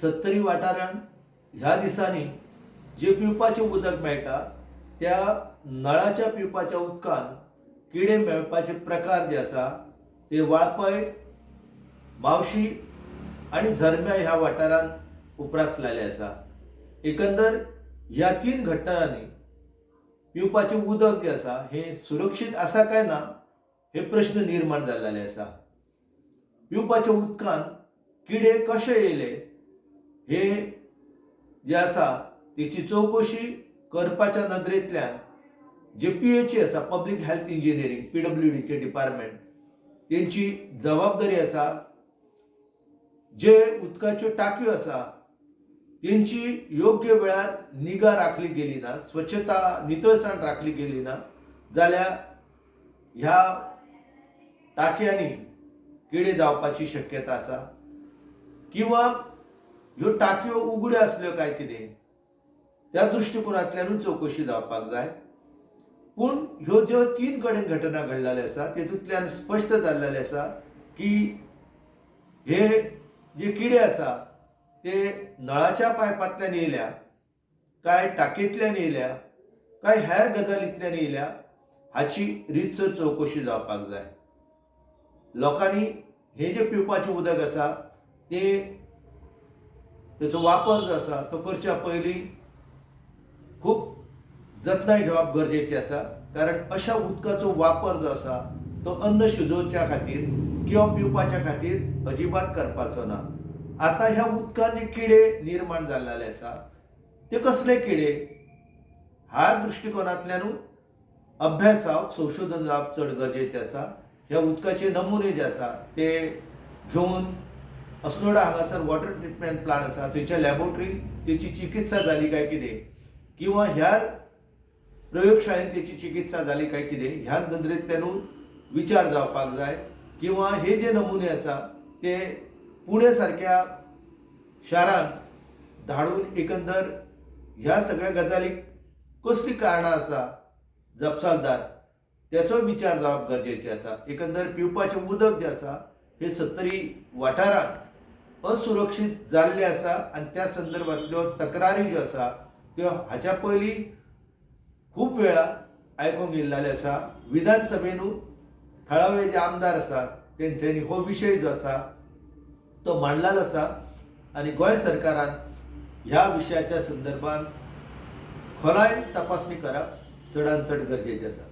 सत्तरी वाठारांत ह्या दिसांनी जें पिवपाचें उदक मेळटा त्या नळाच्या पिवपाच्या उदकांत किडे मेळपाचे प्रकार जे आसा ते वाळपय, म्हावशी आनी झरम्या ह्या वाठारांत उप्रासलेले आसा. एकंदर ह्या तीन घटनांनी पिवपाचें उदक जें आसा हें सुरक्षीत आसा काय ना हे प्रश्न निर्माण जाल्ले आसा. पिवपाच्या उदकांत किडे कशे येयले हे जे आसा तेची चवकशी करपाच्या नदरेंतल्यान जे पीएचई आसा, पब्लीक हेल्थ इंजिनियरींग, पीडब्ल्यूडीचे डिपार्टमेंट, तेंची जबाबदारी आसा. जे उदकाच्यो टाकयो आसा तेंची योग्य वेळार निगा राखली गेली ना, स्वच्छता नितळसाण राखली गेली ना जाल्यार ह्या टाकयांनी किडे जावपाची शक्यता आसा. किंवा ह्यो टाकयो उगड्यो आसल्यो काय कितें त्या दृश्टिकोनांतल्यानूय चवकशी जावपाक जाय. पूण ह्यो ज्यो तीन कडेन घटना घडलेल्यो आसा तेतूंतल्यान स्पश्ट जाल्लेलें आसा की हे जे किडे आसा ते नळाच्या पायपांतल्यान येयल्या काय टाकयेंतल्यान येयल्या काय हेर गजालींतल्यान येयल्या हाची रितसर चवकशी जावपाक जाय. लोकांनी हें जें पिवपाचें उदक आसा तें तेचो वापर जो आसा तो करच्या पयलीं खूब जतनाय घेवप गरजेचें आसा, कारण अशा उदकाचो वापर जो आसा तो अन्न शिजोवच्या खातीर किंवा पिवपाच्या खातीर अजिबात करपाचो ना. आतां ह्या उदकांत जे किडे निर्माण जाल्ले आसा ते कसले किडे ह्या दृश्टिकोनांतल्यानूय अभ्यास जावप, संशोधन जावप चड गरजेचें आसा. ह्या उदकाचे नमुने जे आसा ते घेवन अस्नोडा हांगासर वॉटर ट्रिटमेंट प्लांट आसा थंयच्या लॅबोरेटरीन तेची चिकित्सा जाली काय कितें किंवा ह्या प्रयोगशाळेन तेची चिकित्सा जाली काय कितें ह्या नदरेंतल्यानूय विचार जावपाक जाय. किंवा हे जे नमुने आसा ते पुणे सारक्या शारांत धाडून एकंदर ह्या सगळ्या गजालीक कसलीं कारणां आसा जपसालदार तेचोय विचार जावप गरजेचें आसा. एकंदर पिवपाचें उदक जें आसा हें सत्तरी वाठारांत असुरक्षीत जाल्लें आसा आनी त्या संदर्भांतल्यो तक्रारी ज्यो आसा त्यो हाच्या पयलीं खूब वेळा आयकूंक येयल्लेलें आसा. विधानसभेनूय थळावे जे आमदार आसा तेंच्यांनी हो विशय जो आसा तो मांडलेलो आसा आनी गोंय सरकारान ह्या विशयाच्या संदर्भात खोलायेन तपासणी करप चडान चड गरजेचें आसा.